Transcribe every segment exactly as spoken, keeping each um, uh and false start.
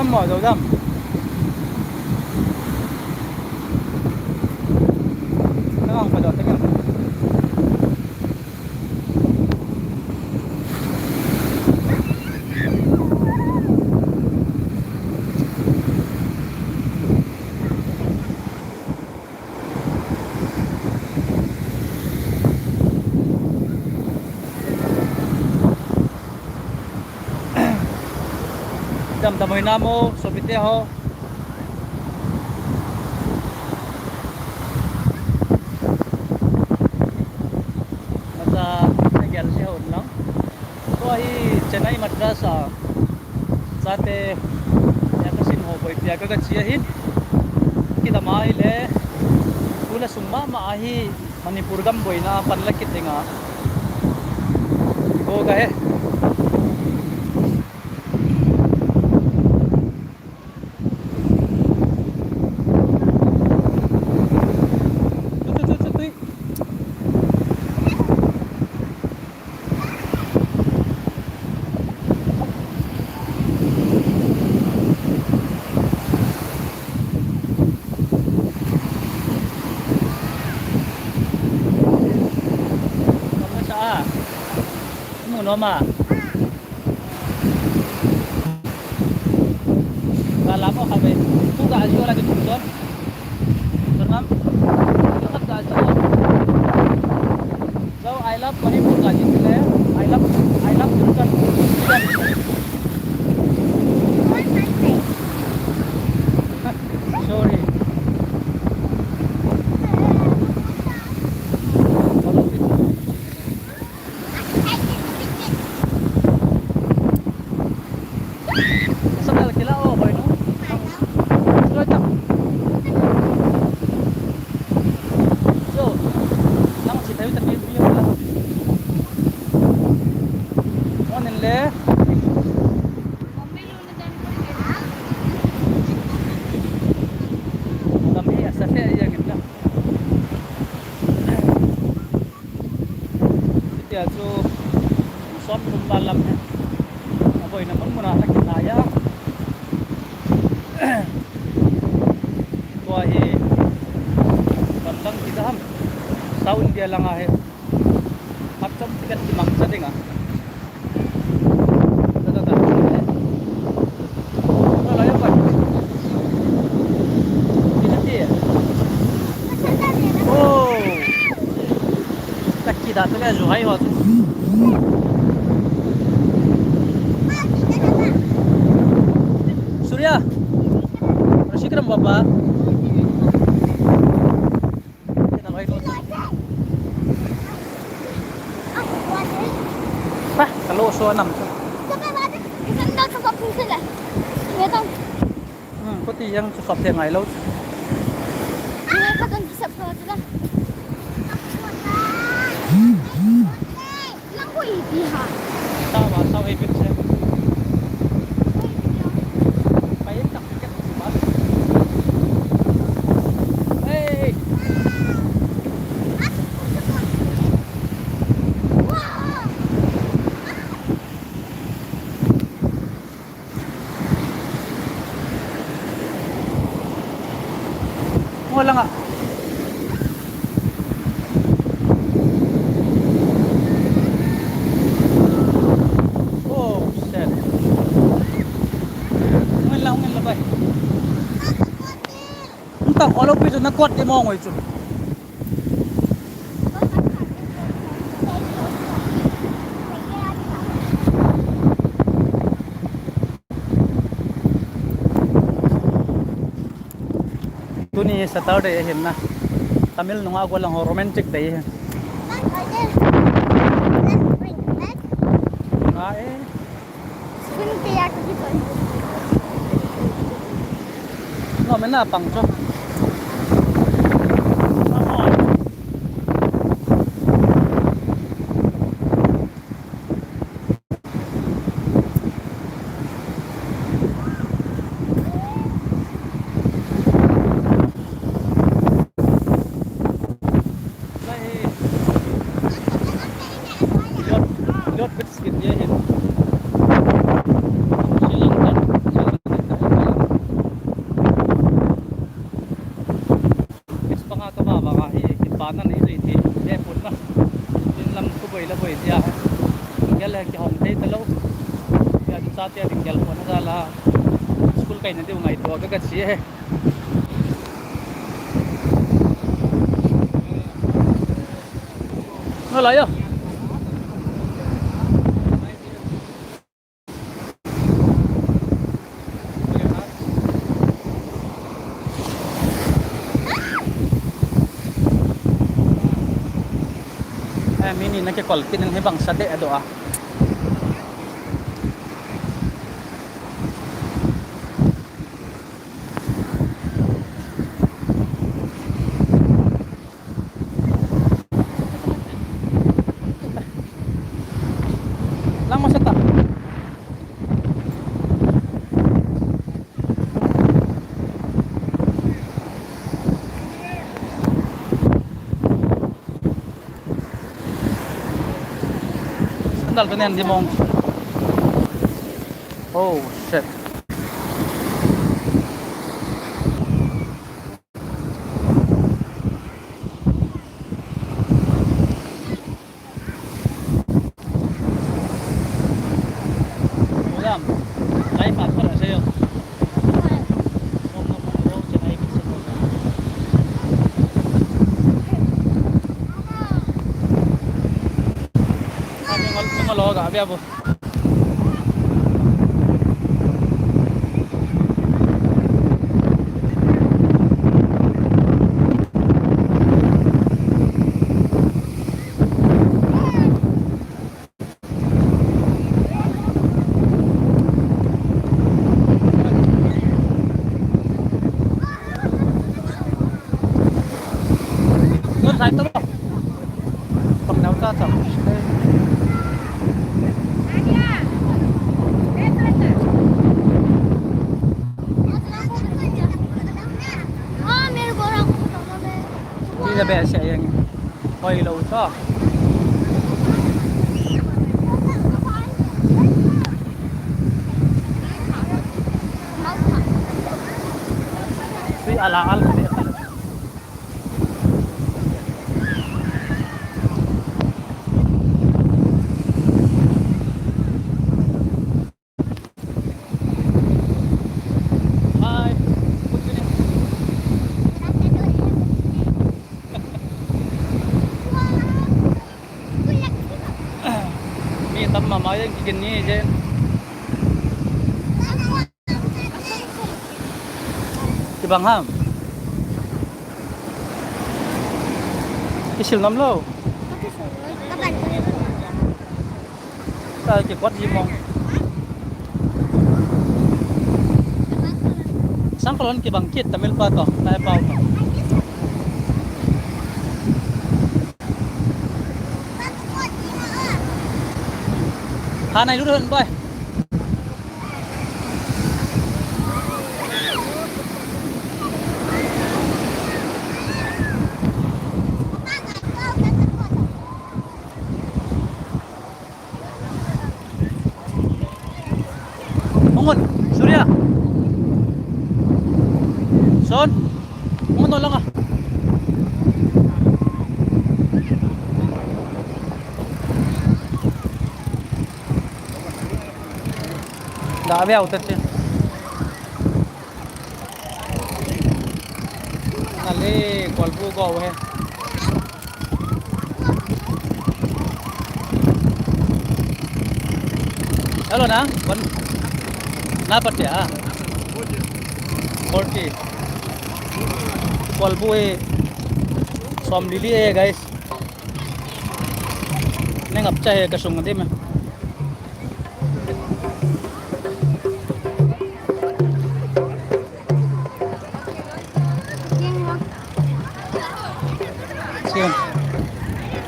Mo, Zodam. Nang ang pa doh, tengok. Damdam hoi nam o, sopite ho. Macha, nagel se ho lang. Tua hi Chennai Madras a chate, ya ka sim ho boi tia ka ka chia hin. Kidam a ahile, tula sung mama ahi Manipur gam boina pan la kit dinga. Go ka he. Tui, tui, tui, tui, tui. Kamu sa a. Kamu no ma. Ka lamo kave. Tu ka ajo lagi tu don. Ternam. Tu ka ajo. So I love Manipur lagi tu le. I love, I love Turkan. Sorry. Sandal kila o, boy, no? Sandal tam. Yo, nang si tayo tayo tayo. Onin le. Kami asa fe yang na. Tia chu som tum ba lam he. A boina mun mun a la kinai a. Tua hi kon dang ti da ham. South India langa hi. Hap chom ticket ti mang sa dinga. Surya, sikram baba. Pa, kalo so nam. Hmm, koti yang susop te ngai lo. Lang ko ipi ha. Sawa, sawa ipi se. Pai tak. Hey. Wala nga. Oh, shit. Ngan la, ngan la, bay. Ang tang, all of it, na kuat di mo, ngoy, chu. Tuni Saturday ahin na. Tamil nunga ko lang ho romantic day ahin. Ah, eh. No, mena pang cho. Lot, lot biscuit ye hin. Sri Lanka, Sri Lanka. Nang ni zui ti, de pun na. Tin lam ku boi la boi dia. Gel le ki hong thei ta lo. Ya tu sa te ding gel pon na la. School kai na diu ngai to ka ka chi he. Ngala ya. Eh, mini na ke kol kinin hi bang sa de do a. Lang masa ta. Sandal tu nian di mong. Oh, shit. Oi lo ta. Tui ala al. Hi. What's your name? Mi tam mama jeng kikin ni je. Kibang ham. Kisil nom lou. Sa kikot ji mong. Sang kolon kibang kit Tamil pa to, Thai pa to. Ha nai lu hen boy. Ungun, Surya. Son. Ungun, no langa. Da ve au te. Ale, kolbu go he. Hello na, one. Na patte ha. Forty. Kolbu he. Som li li he, guys. Neng apcha he kasung de me. Siun.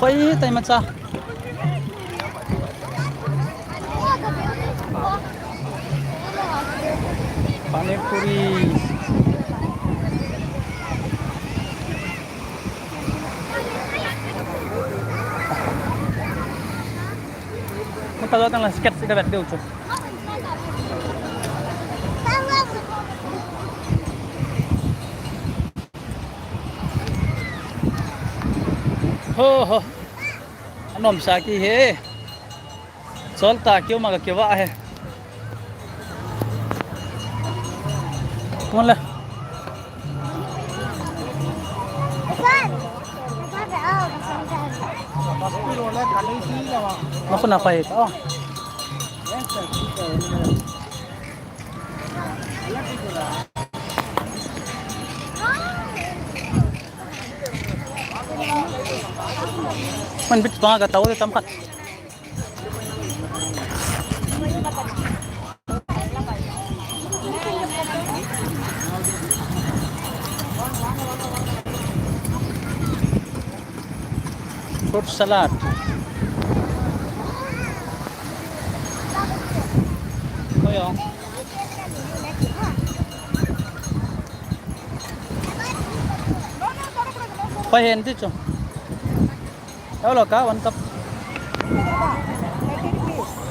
Koi tai macha. Pani puri. Mata lo tang la sketch ida bet deu chu. Ho, ho. Anom sa ki he. Chol ta keu ma ka keu a he. Kon le. Ma kon na pai ta. Man bit pa ka tau tam khat. Fruit salad. Oi, oh. Pai hen ti chu. Hello ka one cup.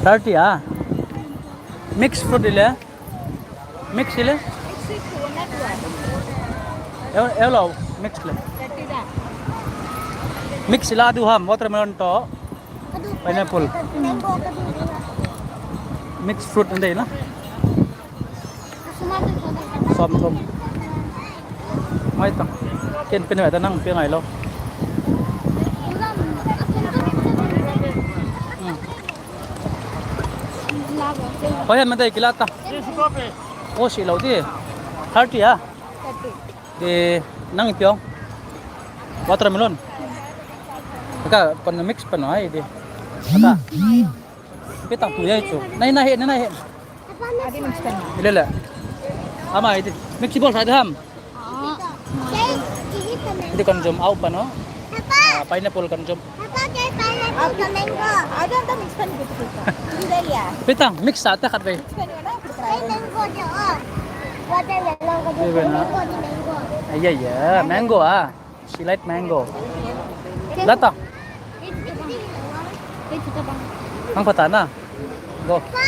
Thirty ah. Mix fruit ile. Mix ile. Hello mix ile. Mix ila du ham watermelon to. Pineapple. Mix fruit ande na. Som thum. Mai ta. Ken pen ve ta nang pe ngai lo. Hmm. Hoihen mate kila ta. O si lo ti. Thirty ah. Di nang ipi ong. Watermelon. Ka kon mix pa no ai di. Ata. Ipi tang tu yai chu. Nai na he, nai na he. Adi mix pa no. Ile le. Ama ai di. Mix bol sa di ham. Adi kon jom au pa no. Ah, pineapple kon jom. Papa, kya pineapple ka mango? Ada, ada mix kan gitu kita. Hindi ya. Pitang mix sa ta khat ve. Mix kan na. Mango jo. Watermelon ko jo. Mango di mango. Ay ay ay, mango ah. She like mango. Lata. Ang pata na. Go. Pa,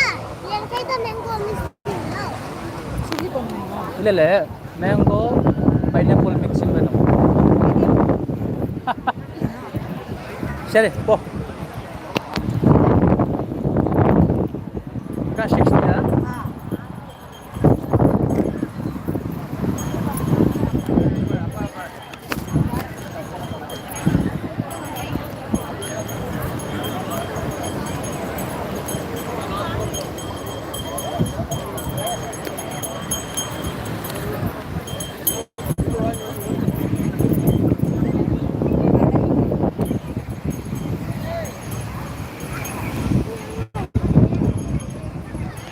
yang kay ka mango mix. Ile le, mango, pineapple mixing ba no? Sere, po. Ka sixty ah.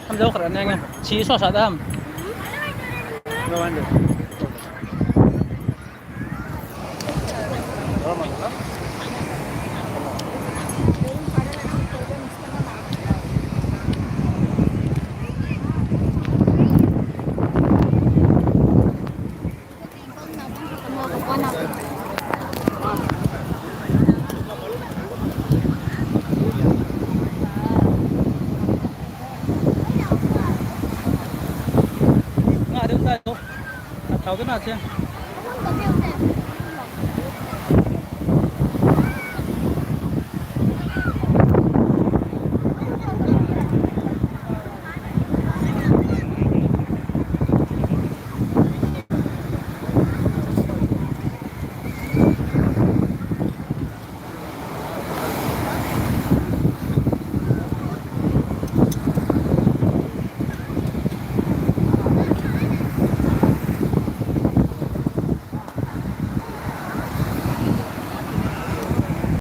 Ham jo khara neng. Si so sa dam. Nga deu ta to. Thau ke na che.